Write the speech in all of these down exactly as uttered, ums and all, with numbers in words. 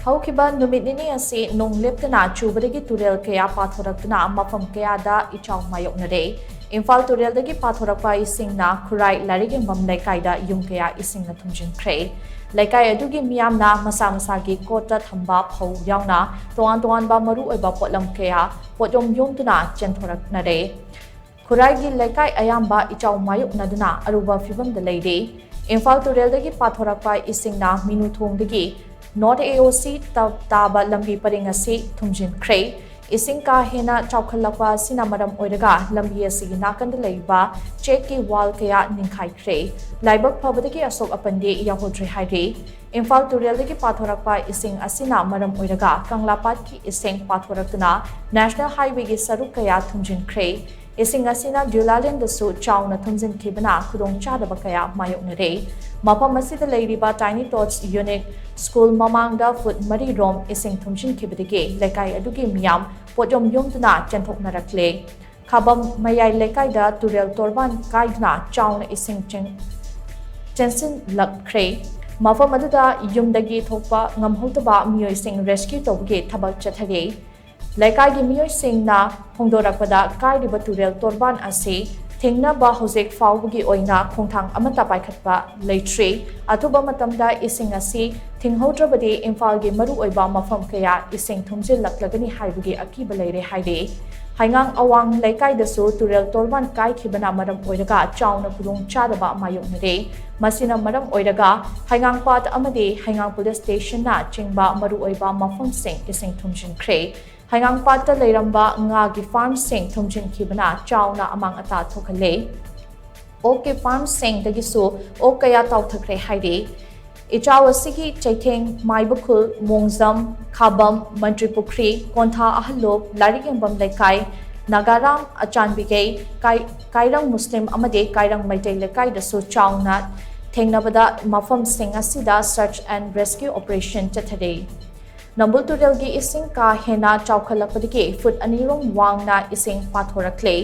ꯍꯧꯈꯤꯕ ꯅꯨꯃꯤꯠ ꯅꯤꯅꯤ ꯑꯁꯤ ꯅꯣꯡ ꯂꯦꯞꯇꯅ ꯆꯨꯕꯗꯒꯤ ꯇꯨꯔꯦꯜ ꯀꯌꯥ ꯄꯥꯊꯣꯔꯛꯇꯨꯅ ꯃꯐꯝ ꯀꯌꯥꯗ ꯏꯆꯥꯎ ꯃꯥꯌꯣꯛꯅꯔꯦ꯫ ꯏꯝꯐꯥꯜ ꯇꯨꯔꯦꯜꯗꯒꯤ ꯄꯥꯊꯣꯔꯛꯄ ꯏꯁꯤꯡꯅ ꯈꯨꯔꯥꯏ ꯂꯥꯏꯔꯤꯛ ꯌꯦꯡꯐꯝ ꯂꯩꯀꯥꯏꯗ ꯌꯨꯝ ꯀꯌꯥ ꯏꯁꯤꯡꯅ ꯊꯨꯝꯖꯤꯟꯈ꯭ꯔꯦ꯫ ꯂꯩꯀꯥꯏ ꯑꯗꯨꯒꯤ ꯃꯤꯌꯥꯝꯅ ꯃꯁꯥ ꯃꯁꯥꯒꯤ ꯀꯣꯠꯇ ꯊꯝꯕ ꯐꯧ ꯌꯥꯎꯅ ꯇꯣꯉꯥꯟ ꯇꯣꯉꯥꯟꯕ ꯃꯔꯨꯑꯣꯏꯕ ꯄꯣꯠꯂꯝ ꯀꯌꯥ ꯄꯣꯠꯌꯣꯝ ꯌꯣꯝꯗꯨꯅ ꯆꯦꯟꯊꯣꯔꯛꯅꯔꯦ꯫ ꯈꯨꯔꯥꯏꯒꯤ ꯂꯩꯀꯥꯏ ꯑꯌꯥꯝꯕ ꯏꯆꯥꯎ ꯃꯥꯌꯣꯛꯅꯗꯨꯅ ꯑꯔꯨꯕ ꯐꯤꯚꯝꯗ ꯂꯩꯔꯤ꯫ ꯏꯝꯐꯥꯜ ꯇꯨꯔꯦꯜꯗꯒꯤ ꯄꯥꯊꯣꯔꯛꯄ ꯏꯁꯤꯡꯅ ꯃꯤꯅꯨꯊꯣꯡꯗꯒꯤ ꯅꯣꯔꯠ ꯑꯦ ꯑꯣ ꯁꯤ ꯇ-, ꯇꯥꯕ ꯂꯝꯕꯤ ꯄꯔꯤꯡ ꯑꯁꯤ ꯊꯨꯝꯖꯤꯟꯈ꯭ꯔꯦ꯫ ꯏꯁꯤꯡ ꯀꯥ ꯍꯦꯟꯅ ꯆꯥꯎꯈꯠꯂꯛꯄ ꯑꯁꯤꯅ ꯃꯔꯝ ꯑꯣꯏꯔꯒ ꯂꯝꯕꯤ ꯑꯁꯤꯒꯤ ꯅꯥꯀꯟꯗ ꯂꯩꯕ ꯆꯦꯛꯀꯤ ꯋꯥꯜ ꯀꯌꯥ ꯅꯤꯡꯈꯥꯏꯈ꯭ꯔꯦ꯫ ꯂꯥꯏꯕꯛ ꯐꯕꯗꯒꯤ ꯑꯁꯣꯛ ꯑꯄꯟꯗꯤ ꯌꯥꯎꯍꯧꯗ꯭ꯔꯦ ꯍꯥꯏꯔꯤ꯫ ꯏꯝꯐꯥꯜ ꯇꯨꯔꯦꯜꯗꯒꯤ ꯄꯥꯊꯣꯔꯛꯄ ꯏꯁꯤꯡ ꯑꯁꯤꯅ ꯃꯔꯝ ꯑꯣꯏꯔꯒ ꯀꯪꯂꯥꯄꯥꯠꯀꯤ ꯏꯁꯤꯡ ꯄꯥꯊꯣꯔꯛꯇꯨꯅ ꯅꯦꯁꯅꯦꯜ ꯍꯥꯏꯋꯦꯒꯤ ꯁꯔꯨꯛ ꯀꯌꯥ ꯊꯨꯝꯖꯤꯟꯈ꯭ꯔꯦ꯫ ꯏꯁꯤꯡ ꯑꯁꯤꯅ ꯗ꯭ꯌꯨꯂꯥꯂꯦꯟꯗꯁꯨ ꯆꯥꯎꯅ ꯊꯨꯝꯖꯤꯟꯈꯤꯕꯅ ꯈꯨꯗꯣꯡꯆꯥꯗꯕ ꯀꯌꯥ ꯃꯥꯌꯣꯛꯅꯔꯦ꯫ ꯃꯐꯝ ꯑꯁꯤꯗ ꯂꯩꯔꯤꯕ ꯇꯥꯏꯅꯤ ꯇꯣꯠꯁ ꯌꯨꯅꯤꯠ ꯁ꯭ꯀꯨꯜ ꯃꯃꯥꯡꯗ ꯐꯨꯠ ꯃꯔꯤ ꯔꯣꯝ ꯏꯁꯤꯡ ꯊꯨꯝꯖꯤꯟꯈꯤꯕꯗꯒꯤ ꯂꯩꯀꯥꯏ ꯑꯗꯨꯒꯤ ꯃꯤꯌꯥꯝ ꯄꯣꯠꯌꯣꯝ ꯌꯣꯝꯗꯨꯅ ꯆꯦꯟꯊꯣꯛꯅꯔꯛꯂꯦ꯫ ꯈꯥꯕꯝ ꯃꯌꯥꯏ ꯂꯩꯀꯥꯏꯗ ꯇꯨꯔꯦꯜ ꯇꯣꯔꯕꯥꯟ ꯀꯥꯏꯗꯨꯅ ꯆꯥꯎꯅ ꯏꯁꯤꯡ ꯆꯦꯟ-, ꯆꯦꯟꯁꯤꯜꯂꯛꯈ꯭ꯔꯦ꯫ ꯃꯐꯝ ꯑꯗꯨꯗ ꯌꯨꯝꯗꯒꯤ ꯊꯣꯛꯄ ꯉꯝꯍꯧꯗꯕ ꯃꯤꯑꯣꯏꯁꯤꯡ ꯔꯦꯁꯀ꯭ꯌꯨ ꯇꯧꯕꯒꯤ ꯊꯕꯛ ꯆꯠꯊꯔꯤ꯫ ꯂꯩꯀꯥꯏꯒꯤ ꯃꯤꯑꯣꯏꯁꯤꯡꯅ ꯐꯣꯡꯗꯣꯔꯛꯄꯗ, ꯀꯥꯏꯔꯤꯕ ꯇꯨꯔꯦꯜ ꯇꯣꯔꯕꯥꯟ ꯑꯁꯤ ꯊꯤꯡꯅꯕ ꯍꯧꯖꯤꯛ ꯐꯥꯎꯕꯒꯤ ꯑꯣꯏꯅ ꯈꯣꯡꯊꯥꯡ ꯑꯃꯠꯇ ꯄꯥꯏꯈꯠꯄ ꯂꯩꯇ꯭ꯔꯤ꯫ ꯑꯊꯨꯕ ꯃꯇꯝꯗ ꯏꯁꯤꯡ ꯑꯁꯤ ꯊꯤꯡꯍꯧꯗ꯭ꯔꯕꯗꯤ ꯏꯝꯐꯥꯜꯒꯤ ꯃꯔꯨꯑꯣꯏꯕ ꯃꯐꯝ ꯀꯌꯥ ꯏꯁꯤꯡ ꯊꯨꯝꯖꯤꯜꯂꯛꯂꯒꯅꯤ ꯍꯥꯏꯕꯒꯤ ꯑꯀꯤꯕ ꯂꯩꯔꯦ ꯍꯥꯏꯔꯤ꯫ ꯍꯩꯉꯥꯡ ꯑꯋꯥꯡ ꯂꯩꯀꯥꯏꯗꯁꯨ ꯇꯨꯔꯦꯜ ꯇꯣꯔꯕꯥꯟ ꯀꯥꯏꯈꯤꯕꯅ ꯃꯔꯝ ꯑꯣꯏꯔꯒ ꯆꯥꯎꯅ ꯈꯨꯗꯣꯡꯆꯥꯗꯕ ꯃꯥꯌꯣꯛꯅꯔꯦ꯫ ꯃꯁꯤꯅ ꯃꯔꯝ ꯑꯣꯏꯔꯒ ꯍꯩꯉꯥꯡꯄꯥꯠ ꯑꯃꯗꯤ ꯍꯩꯉꯥꯡ ꯄꯨꯂꯤꯁ ꯁ꯭ꯇꯦꯁꯟꯅ ꯆꯤꯡꯕ ꯃꯔꯨꯑꯣꯏꯕ ꯃꯐꯝꯁꯤꯡ ꯏꯁꯤꯡ ꯊꯨꯝꯖꯤꯟꯈ꯭ꯔꯦ꯫ ꯍꯩꯉꯥꯡꯄꯥꯠꯇ ꯂꯩꯔꯝꯕ ꯉꯥꯒꯤ ꯐꯥꯔꯝꯁꯤꯡ ꯊꯨꯝꯖꯤꯟꯈꯤꯕꯅ ꯆꯥꯎꯅ ꯑꯃꯥꯡ ꯑꯇꯥ ꯊꯣꯛꯍꯜꯂꯦ꯫ ꯑꯣꯛꯀꯤ ꯐꯥꯔꯝꯁꯤꯡꯗꯒꯤꯁꯨ ꯑꯣꯛ ꯀꯌꯥ ꯇꯥꯎꯊꯈ꯭ꯔꯦ ꯍꯥꯏꯔꯤ꯫ ꯏꯆꯥꯎ ꯑꯁꯤꯒꯤ ꯆꯩꯊꯦꯡ ꯃꯥꯏꯕꯈꯨꯜ, ꯃꯣꯡꯖꯝ, ꯈꯥꯕꯝ, ꯃꯟꯇ꯭ꯔꯤꯄꯨꯈ꯭ꯔꯤ, ꯀꯣꯟꯊꯥ ꯑꯍꯜꯂꯣꯛ, ꯂꯥꯏꯔꯤꯛ ꯌꯦꯡꯐꯝ ꯂꯩꯀꯥꯏ, ꯅꯥꯒꯥꯔꯥꯝ, ꯑꯆꯥꯟꯕꯤꯒꯩ, ꯀꯥꯏ-, ꯀꯥꯏꯔꯪ ꯃꯨꯁꯂꯤꯝ ꯑꯃꯗꯤ ꯀꯥꯏꯔꯪ ꯃꯩꯇꯩ ꯂꯩꯀꯥꯏꯗꯁꯨ ꯆꯥꯎꯅ ꯊꯦꯡꯅꯕꯗ ꯃꯐꯝꯁꯤꯡ ꯑꯁꯤꯗ search and rescue operation ꯆꯠꯊꯔꯤ꯫ ꯅꯝꯕꯨꯜ ꯇꯨꯔꯦꯜꯒꯤ ꯏꯁꯤꯡ ꯀꯥ ꯍꯦꯟꯅ ꯆꯥꯎꯈꯠꯂꯛꯄꯗꯒꯤ ꯐꯨꯠ ꯑꯅꯤ ꯔꯣꯝ ꯋꯥꯡꯅ ꯏꯁꯤꯡ ꯄꯥꯊꯣꯔꯛꯂꯦ꯫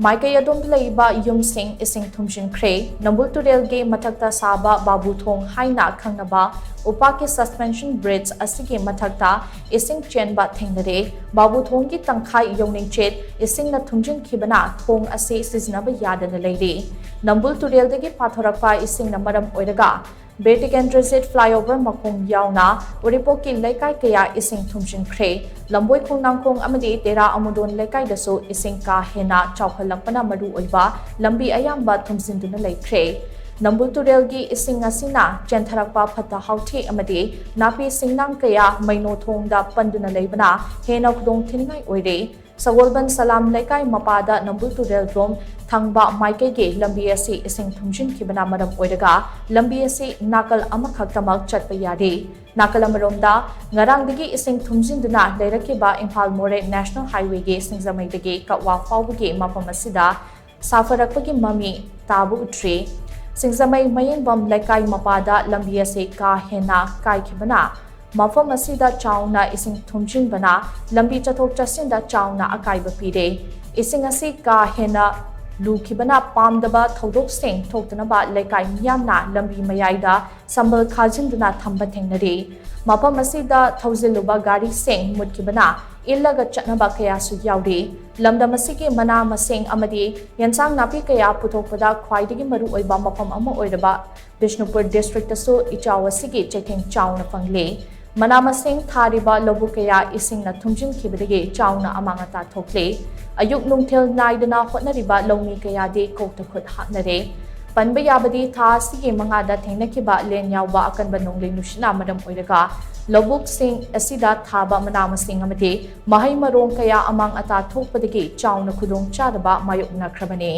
ꯃꯥꯏꯀꯩ ꯑꯗꯣꯝꯗ ꯂꯩꯕ ꯌꯨꯝꯁꯤꯡ ꯏꯁꯤꯡ ꯊꯨꯝꯖꯤꯟꯈ꯭ꯔꯦ꯫ ꯅꯝꯕꯨꯜ ꯇꯨꯔꯦꯜꯒꯤ ꯃꯊꯛꯇ ꯁꯥꯕ ꯕꯥꯕꯨ ꯊꯣꯡ ꯍꯥꯏꯅ ꯈꯪꯅꯕ ꯎꯄꯥꯛꯀꯤ suspension bridge ꯑꯁꯤꯒꯤ ꯃꯊꯛꯇ ꯏꯁꯤꯡ ꯆꯦꯟꯕ ꯊꯦꯡꯅꯔꯦ꯫ ꯕꯥꯕꯨ ꯊꯣꯡꯒꯤ ꯇꯪꯈꯥꯏ ꯌꯧꯅꯤꯡꯆꯤꯠ ꯏꯁꯤꯡꯅ ꯊꯨꯝꯖꯤꯟꯈꯤꯕꯅ ꯊꯣꯡ ꯑꯁꯤ ꯁꯤꯖꯤꯟꯅꯕ ꯌꯥꯗꯅ ꯂꯩꯔꯤ꯫ ꯅꯝꯕꯨꯜ ꯇꯨꯔꯦꯜꯗꯒꯤ ꯄꯥꯊꯣꯔꯛꯄ ꯏꯁꯤꯡꯅ ꯃꯔꯝ ꯑꯣꯏꯔꯒ ꯕꯤꯔ ꯇꯤꯀꯦꯟꯗ꯭ꯔꯖꯤꯠ flyover ꯃꯈꯣꯡ ꯌꯥꯎꯅ ꯎꯔꯤꯄꯣꯛꯀꯤ ꯂꯩꯀꯥꯏ ꯀꯌꯥ ꯏꯁꯤꯡ ꯊꯨꯝꯖꯤꯟꯈ꯭ꯔꯦ꯫ ꯂꯝꯕꯣꯏ ꯈꯣꯡꯅꯥꯡꯈꯣꯡ ꯑꯃꯗꯤ ꯇꯦꯔꯥ ꯑꯃꯨꯗꯣꯟ ꯂꯩꯀꯥꯏꯗꯁꯨ ꯏꯁꯤꯡ ꯀꯥ ꯍꯦꯟꯅ ꯆꯥꯎꯈꯠꯂꯛꯄꯅ ꯃꯔꯨ ꯑꯣꯏꯕ ꯂꯝꯕꯤ ꯑꯌꯥꯝꯕ ꯊꯨꯝꯖꯤꯟꯗꯨꯅ ꯂꯩꯈ꯭ꯔꯦ꯫ ꯅꯝꯕꯨꯜ ꯇꯨꯔꯦꯜꯒꯤ ꯏꯁꯤꯡ ꯑꯁꯤꯅ ꯆꯦꯟꯊꯔꯛꯄ ꯐꯠꯇ ꯍꯥꯎꯊꯤ ꯑꯃꯗꯤ ꯅꯥꯄꯤ ꯁꯤꯡꯅꯥꯡ ꯀꯌꯥ ꯃꯩꯅꯣ ꯊꯣꯡꯗ ꯄꯟꯗꯨꯅ ꯂꯩꯕꯅ ꯍꯦꯟꯅ ꯈꯨꯗꯣꯡ ꯊꯤꯅꯤꯡꯉꯥꯏ ꯑꯣꯏꯔꯦ꯫ ꯁꯒꯣꯜꯕꯟ ꯁꯂꯥꯝ ꯂꯩꯀꯥꯏ ꯃꯄꯥꯗ ꯅꯝꯕꯨꯜ ꯇꯨꯔꯦꯜꯔꯣꯝ ꯊꯪꯕ ꯃꯥꯏꯀꯩꯒꯤ ꯂꯝꯕꯤ ꯑꯁꯤ ꯏꯁꯤꯡ ꯊꯨꯝꯖꯤꯟꯈꯤꯕꯅ ꯃꯔꯝ ꯑꯣꯏꯔꯒ ꯂꯝꯕꯤ ꯑꯁꯤ ꯅꯥꯀꯜ ꯑꯃꯈꯛꯇꯃꯛ ꯆꯠꯄ ꯌꯥꯔꯤ꯫ ꯅꯥꯀꯜ ꯑꯃꯔꯣꯝꯗ ꯉꯔꯥꯡꯗꯒꯤ ꯏꯁꯤꯡ ꯊꯨꯝꯖꯤꯟꯗꯨꯅ ꯂꯩꯔꯛꯈꯤꯕ ꯏꯝꯐꯥꯜ ꯃꯣꯔꯦ National Highwayꯒꯤ ꯁꯤꯡꯖꯃꯩꯗꯒꯤ ꯀꯛꯋꯥ ꯐꯥꯎꯕꯒꯤ ꯃꯐꯝ ꯑꯁꯤꯗ ꯁꯥꯐꯔꯛꯄꯒꯤ ꯃꯃꯤ ꯇꯥꯕ ꯎꯠꯇ꯭ꯔꯤ꯫ ꯁꯤꯡꯖꯃꯩ ꯃꯌꯦꯡꯕꯝ ꯂꯩꯀꯥꯏ ꯃꯄꯥꯗ ꯂꯝꯕꯤ ꯑꯁꯤ ꯀꯥ ꯍꯦꯟꯅ ꯀꯥꯏꯈꯤꯕꯅ ꯃꯐꯝ ꯑꯁꯤꯗ ꯆꯥꯎꯅ ꯏꯁꯤꯡ ꯊꯨꯝꯖꯤꯟꯕꯅ ꯂꯝꯕꯤ ꯆꯠꯊꯣꯛ ꯆꯠꯁꯤꯟꯗ ꯆꯥꯎꯅ ꯑꯀꯥꯏꯕ ꯄꯤꯔꯦ꯫ ꯏꯁꯤꯡ ꯑꯁꯤ ꯀꯥ ꯍꯦꯟꯅ ꯂꯨꯈꯤꯕꯅ ꯄꯥꯝꯗꯕ ꯊꯧꯗꯣꯛꯁꯤꯡ ꯊꯣꯛꯇꯅꯕ ꯂꯩꯀꯥꯏ ꯃꯤꯌꯥꯝꯅ ꯂꯝꯕꯤ ꯃꯌꯥꯏꯗ ꯁꯝꯕꯜ ꯈꯥꯖꯤꯟꯗꯨꯅ ꯊꯝꯕ ꯊꯦꯡꯅꯔꯤ꯫ ꯃꯐꯝ ꯑꯁꯤꯗ ꯊꯧꯖꯤꯜꯂꯨꯕ ꯒꯥꯔꯤꯁꯤꯡ ꯃꯨꯠꯈꯤꯕꯅ ꯏꯜꯂꯒ ꯆꯠꯅꯕ ꯀꯌꯥꯁꯨ ꯌꯥꯎꯔꯤ꯫ ꯂꯝꯗꯝ ꯑꯁꯤꯒꯤ ꯃꯅꯥ ꯃꯁꯤꯡ ꯑꯃꯗꯤ ꯌꯦꯟꯁꯥꯡ ꯅꯥꯄꯤ ꯀꯌꯥ ꯄꯨꯊꯣꯛꯄꯗ ꯈ꯭ꯋꯥꯏꯗꯒꯤ ꯃꯔꯨ ꯑꯣꯏꯕ ꯃꯐꯝ ꯑꯃ ꯑꯣꯏꯔꯕ ꯕꯤꯁꯅꯨꯄꯨꯔ districtꯇꯁꯨ ꯏꯆꯥꯎ ꯑꯁꯤꯒꯤ ꯆꯩꯊꯦꯡ ꯆꯥꯎꯅ ꯐꯪꯂꯤ꯫ ꯃꯅꯥ ꯃꯁꯤꯡ ꯊꯥꯔꯤꯕ ꯂꯧꯕꯨꯛ ꯀꯌꯥ ꯏꯁꯤꯡꯅ ꯊꯨꯝꯖꯤꯟꯈꯤꯕꯗꯒꯤ ꯆꯥꯎꯅ ꯑꯃꯥꯡ ꯑꯇꯥ ꯊꯣꯛꯂꯤ꯫ ꯑꯌꯨꯛ ꯅꯨꯡꯊꯤꯜ ꯅꯥꯏꯗꯅ ꯍꯣꯠꯅꯔꯤꯕ ꯂꯧꯃꯤ ꯀꯌꯥꯗꯤ ꯀꯣꯛꯇ ꯈꯨꯠ ꯍꯥꯞꯅꯔꯦ꯫ ꯄꯟꯕ ꯌꯥꯕꯗꯤ ꯊꯥ ꯑꯁꯤꯒꯤ ꯃꯉꯥꯗ ꯊꯦꯡꯅꯈꯤꯕ ꯂꯦꯟ ꯌꯥꯎꯕ ꯑꯀꯟꯕ ꯅꯣꯡꯂꯩ ꯅꯨꯡꯁꯤꯠꯅ ꯃꯔꯝ ꯑꯣꯏꯔꯒ ꯂꯧꯕꯨꯛꯁꯤꯡ ꯑꯁꯤꯗ ꯊꯥꯕ ꯃꯅꯥ ꯃꯁꯤꯡ ꯑꯃꯗꯤ ꯃꯍꯩ ꯃꯔꯣꯡ ꯀꯌꯥ ꯑꯃꯥꯡ ꯑꯇꯥ ꯊꯣꯛꯄꯗꯒꯤ ꯆꯥꯎꯅ ꯈꯨꯗꯣꯡꯆꯥꯗꯕ ꯃꯥꯌꯣꯛꯅꯈ꯭ꯔꯕꯅꯤ꯫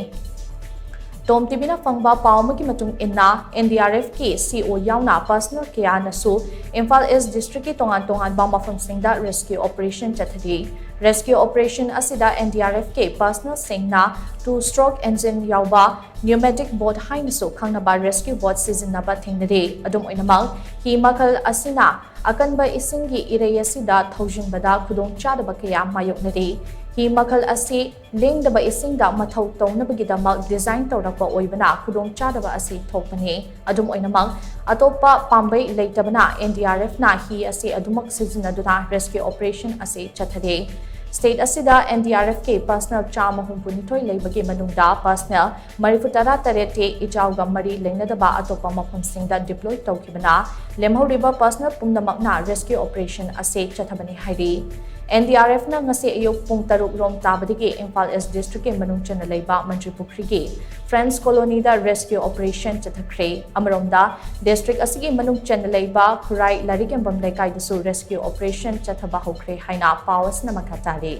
ꯇꯣꯝ ꯇꯤꯚꯤꯅ ꯐꯪꯕ ꯄꯥꯎ ꯑꯃꯒꯤ ꯃꯇꯨꯡ ꯏꯟꯅ, NDRFꯀꯤ CO ꯌꯥꯎꯅ personnel ꯀꯌꯥꯅꯁꯨ ꯏꯝꯐꯥꯜ East districtꯀꯤ ꯇꯣꯉꯥꯟ ꯇꯣꯉꯥꯟꯕ ꯃꯐꯝꯁꯤꯡꯗ rescue operation ꯆꯠꯊꯔꯤ꯫ Rescue operation ꯑꯁꯤꯗ NDRFꯀꯤ personnelꯁꯤꯡꯅ two stroke engine ꯌꯥꯎꯕ pneumatic boat ꯍꯥꯏꯅꯁꯨ ꯈꯪꯅꯕ rescue boat ꯁꯤꯖꯤꯟꯅꯕ ꯊꯦꯡꯅꯔꯤ꯫ ꯑꯗꯨꯝ ꯑꯣꯏꯅꯃꯛ, ꯍꯤ ꯃꯈꯜ ꯑꯁꯤꯅ ꯑꯀꯟꯕ ꯏꯁꯤꯡꯒꯤ ꯏꯔꯩ ꯑꯁꯤꯗ ꯊꯧꯖꯤꯟꯕꯗ ꯈꯨꯗꯣꯡꯆꯥꯗꯕ ꯀꯌꯥ ꯃꯥꯌꯣꯛꯅꯔꯤ꯫ ꯍꯤ ꯃꯈꯜ ꯑꯁꯤ ꯂꯦꯡꯗꯕ ꯏꯁꯤꯡꯗ ꯃꯊꯧ ꯇꯧꯅꯕꯒꯤꯗꯃꯛ design ꯇꯧꯔꯛꯄ ꯑꯣꯏꯕꯅ ꯈꯨꯗꯣꯡꯆꯥꯗꯕ ꯑꯁꯤ ꯊꯣꯛꯄꯅꯤ꯫ ꯑꯗꯨꯝ ꯑꯣꯏꯅꯃꯛ, ꯑꯇꯣꯞꯄ ꯄꯥꯝꯕꯩ ꯂꯩꯇꯕꯅ N D R F ꯅ ꯍꯤ ꯑꯁꯤ ꯑꯗꯨꯃꯛ ꯁꯤꯖꯤꯟꯅꯗꯨꯅ rescue operation ꯑꯁꯤ ꯆꯠꯊꯔꯤ꯫ State ꯑꯁꯤꯗ N D R F ꯀꯤ personnel ꯆꯥꯝꯃ ꯍꯨꯝꯐꯨꯅꯤꯊꯣꯏ ꯂꯩꯕꯒꯤ ꯃꯅꯨꯡꯗ personnel ꯃꯔꯤꯐꯨ ꯇꯔꯥ ꯇꯔꯦꯠꯇꯤ ꯏꯆꯥꯎꯒ ꯃꯔꯤ ꯂꯩꯅꯗꯕ ꯑꯇꯣꯞꯄ ꯃꯐꯝꯁꯤꯡꯗ deploy ꯇꯧꯈꯤꯕꯅ, ꯂꯦꯝꯍꯧꯔꯤꯕ personnel ꯄꯨꯝꯅꯃꯛꯅ rescue operation ꯑꯁꯤ ꯆꯠꯊꯕꯅꯤ ꯍꯥꯏꯔꯤ꯫ N D R F ꯅ ꯉꯁꯤ ꯑꯌꯨꯛ ꯄꯨꯡ ꯇꯔꯨꯛ ꯔꯣꯝ ꯇꯥꯕꯗꯒꯤ ꯏꯝꯐꯥꯜ East district ꯀꯤ ꯃꯅꯨꯡ ꯆꯟꯅ ꯂꯩꯕ ꯃꯟꯇ꯭ꯔꯤꯄꯨꯈ꯭ꯔꯤꯒꯤ Friends Colony ꯗ rescue operation ꯆꯠꯊꯈ꯭ꯔꯦ꯫ ꯑꯃꯔꯣꯝꯗ, district ꯑꯁꯤꯒꯤ ꯃꯅꯨꯡ ꯆꯟꯅ ꯂꯩꯕ ꯈꯨꯔꯥꯏ ꯂꯥꯏꯔꯤꯛ ꯌꯣꯟꯐꯝ ꯂꯩꯀꯥꯏꯗꯁꯨ rescue operation ꯆꯠꯊꯕ ꯍꯧꯈ꯭ꯔꯦ ꯍꯥꯏꯅ ꯄꯥꯎ ꯑꯁꯤꯅ ꯃꯈꯥ ꯇꯥꯔꯤ꯫